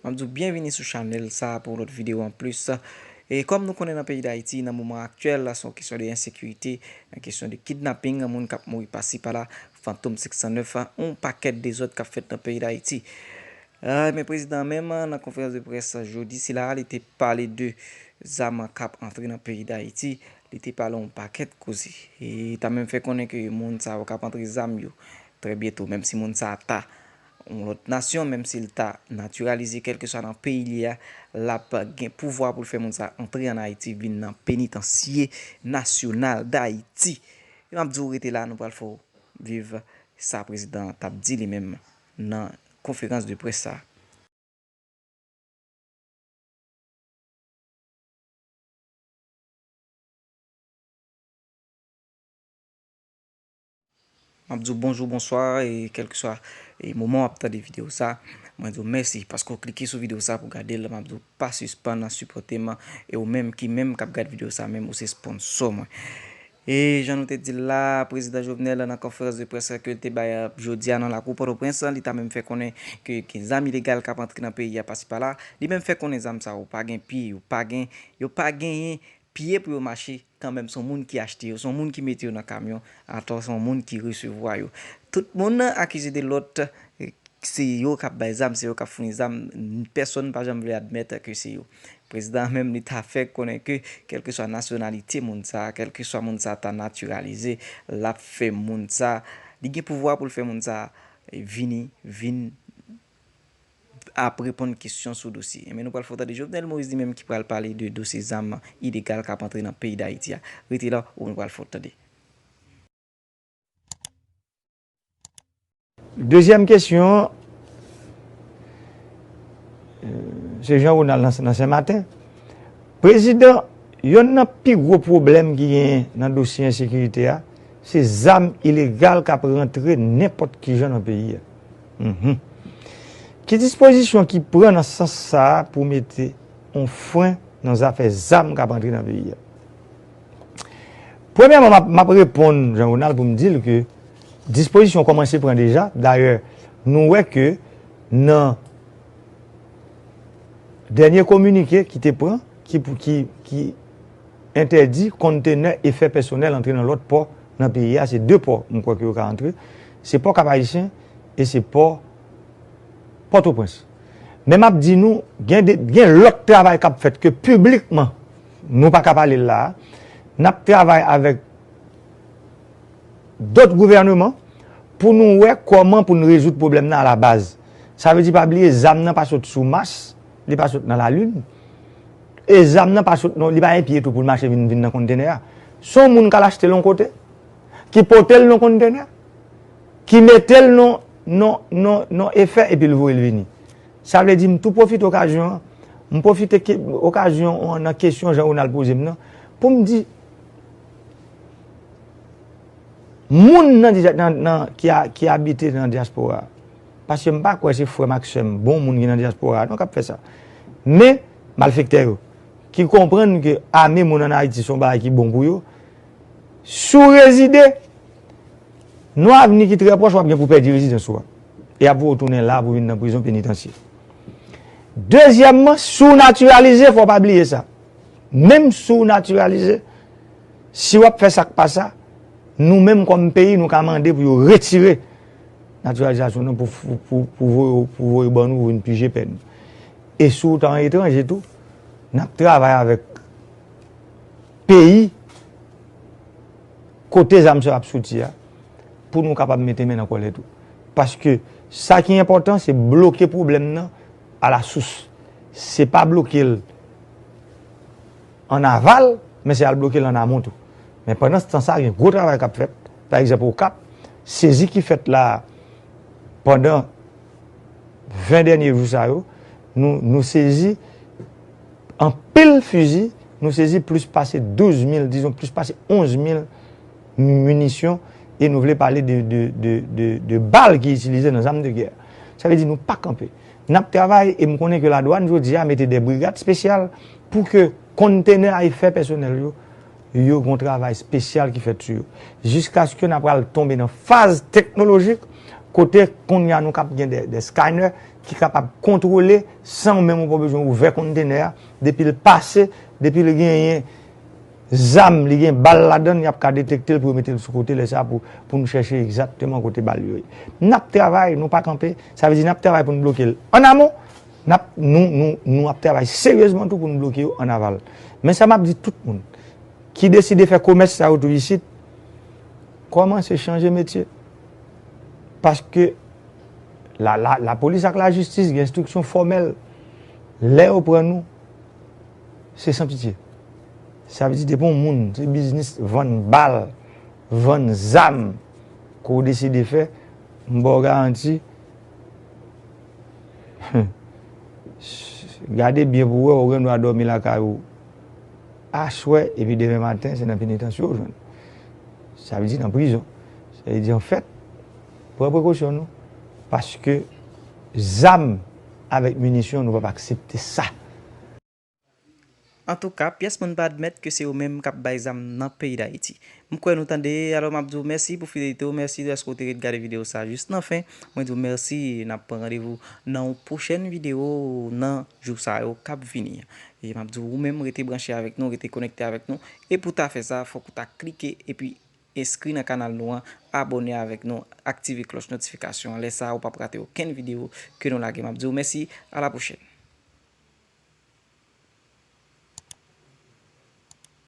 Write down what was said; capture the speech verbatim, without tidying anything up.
M ap di w byenvini sou chanèl sa a pou yon lòt videyo anplis. E kòm nou konnen nan peyi Dayiti, nan moman aktyèl la, se yon kesyon de ensekirite, yon kesyon de kidnaping, moun k ap mouri pasi pala, Fantom senk san nèf, yon pakèt dezòd k ap fèt nan peyi Dayiti. Ah, men prezidan menm, nan konferans de près jodi sila a, li te pale de zam k ap antre nan peyi Dayiti, li te pale yon pakèt koze. E li ta menm fè konnen ke moun sa yo k ap antre zam yo, trè byento, menm si moun sa a ta yon lòt nasyon, menm si l ta natiralize kèlkeswa nan peyi li a, l ap gen pouvwa pou l fè moun sa a antre ann Ayiti, vin nan Penitansye Nasyonal Dayiti. E m ap di w rete la, nou pral fè w viv sa prezidan an t ap di li menm nan konferans de près sa a. M ap di w bonjou, bonswa, e kèlkeswa e moman w ap tande videyo sa, mwen di w mèsi paske w klike sou videyo sa pou w gade l. M ap di w pa sispann sipòte m, e ou menm ki menm k ap gad videyo sa menm, ou se sponsò mwen. E jan nou te di l la, prezidan Jovenel nan konferans de près ke l te bay, a, jodi a nan lakou Pòtoprens, li ta menm fè konnen ke gen zam ilegal k ap antre nan peyi a pasi pala. Li menm fè konnen zam sa yo pa gen pye, yo pa gen, yo pa genyen pye pou yo mache kanmenm. Se yon moun ki achte yo, se yon moun ki mete yo nan kamyon, atò se yon moun ki resevwa yo. Tout moun akize de lòt, se yo k ap bay zam, se yo k ap founi zam, pèsonn pa janm vle admèt ke se yo. Prezidan an menm, li ta fè konnen ke kèlkeswa nasyonalite moun sa a, kèlkeswa moun sa a ta natiralize, l ap fè moun sa a, li gen pouvwa pou l fè moun sa a vini, vin ap reponn kesyon sou dosye. Enben, nou pral fè w tande Jovenel Moïse li menm ki pral pale de dosye zam ilegal k ap antre nan peyi Dayiti a. Rete la, ou nou pral fè w tande. Dezyèm kesyon an, se Jean Ronald nan, nan Senmaten. Prezidan, yonn nan pi gwo pwoblèm ki genyen nan dosye ensekirite a, se zam ilegal k ap rantre nenpòt ki jan nan peyi a. Mhm. Ki dispozisyon ki pran nan sans sa a pou mete yon fren nan zafè zam k ap antre nan peyi a? Premyèman, m ap, m ap reponn Jean Ronald pou m di l ke dispozisyon kòmanse pran deja. Dayè, nou wè ke nan dènye kominike ki te pran, ki, ki, ki entèdi kontenè efè pèsonèl antre nan lòt pò nan peyi a, se de pò, m kwè ke yo ka antre, se pò Kap Ayisyen e se pò Pòtoprens. Men m ap di nou, gen de, gen lòt travay k ap fèt ke piblikman, nou pa ka pale l la a. N ap travay avèk dòt gouvèneman pou nou wè kòman pou n rezoud pwoblèm nan alabaz. Sa vle di, pa bliye, zam nan pa sot sou Mas, li pa sot nan lalin. E zam nan pa sot, non, li pa gen pye tou pou l mache vin, vin nan kontenè a. Se yon moun k al achte l yon kote, ki pote l nan kontenè, ki mete l nan, nan, nan, nan efè epi l voye l vini. Sa vle di, m tou pwofite okazyon an, m pwofite ke, okazyon an nan kesyon Jean Ronald poze m nan, pou m di, moun nan, nan, nan, ki, a, ki abite nan dyaspora a, paske m pa kwè se frè m ak sè m, bon moun ki nan dyaspora a, non, k ap fè sa. Men, malfektè yo, ki konprann ke ame moun ann Ayiti se yon bagay ki bon pou yo, si w rezide nan yon avni ki trè pwòch, w ap gen pou pèdi rezidans ou a. E y ap voye w tounen la pou vin nan prizon penitansye. Dezyèmman, si w natiralize, fò w pa bliye sa. Menm si w natiralize, si w ap fè sa k pa sa, nou menm kòm peyi, nou ka mande pou yo retire natiralizasyon nan pou, pou, pou, pou voye, pou voye ban nou, pou vin pije pèn. E si w ta an etranje tou, n ap travay avèk peyi kote zam sa yo ap soti a, pou nou kapab mete men nan kòlèt ou. Paske sa ki enpòtan, se bloke pwoblèm nan alasous. Se pa bloke l an aval, men se al bloke l an amon tou. Men pandan se tan sa, gen gwo travay k ap fèt. Pa egzanp, Okap, sezi ki fèt la a, pandan ven dènye jou sa yo, nou, nou sezi anpil fizi, nou sezi plis pase douz mil, dizon, plis pase onz mil minisyon, e nou vle pale de, de, de, de, de bal ki itilize nan zam de gè. Sa vle di nou pa kanpe. N ap travay, e m konnen ke ladwàn jodi a mete de brigad espesyal pou ke kontenè a efè pèsonèl yo, yo gen yon travay espesyal ki fèt sou yo. Jiskaske n a pral tonbe nan faz teknolojik Kote kounye a nou kap gen de, de scanner ki kapab kontwole san ou menm ou pa bezwen ouvè kontenè a, depi l pase, depi l genyen zam, li gen bal ladan l, y ap ka detekte l pou yo mete l sou kote lè sa a pou, pou nou chèche egzakteman kote bal yo ye. N ap travay, nou pa kanpe, sa vle di n ap travay pou n bloke l an amon, n ap, nou, nou, nou ap travay seryezman tou pou n bloke yo an aval. Men sa m ap di tout moun ki deside fè komès sa yo tou isit, kòmanse chanje metye. Paske la, la, lapolis ak lajistis gen enstriksyon fòmèl. Lè yo pran nou, se san pitye. Sa vle di depi yon moun, se biznis vann bal, vann zam, ke w deside fè, m ba w garanti, gade byen pou w wè, ou gen dwa dòmi lakay ou aswè, epi demen maten, se nan penitansye w jwenn. Sa vle di nan prizon. Sa vle di, anfèt, pran prekosyon nou, paske zam avèk minisyon, nou p ap aksepte sa. Antouka, pyès moun pa admèt ke se yo menm k ap bay zam nan peyi Dayiti. M kwè nou tande, alò m ap di w mèsi pou fidelite w, mèsi dèske w te ret gade videyo sa a jis nan fen. Mwen di w mèsi, n ap pran randevou nan yon pwochèn videyo nan jou sa yo k ap vini. E m ap di w, ou menm, rete branche avèk nou, rete konekte avèk nou. E pou w ta fè sa, fòk ou ta klike epi enskri nan kanal nou an, abòne avèk nou, aktive klòch notifikasyon an. Lè sa a, ou p ap rate okenn videyo ke nou lage. M ap di w mèsi, a la pwochèn.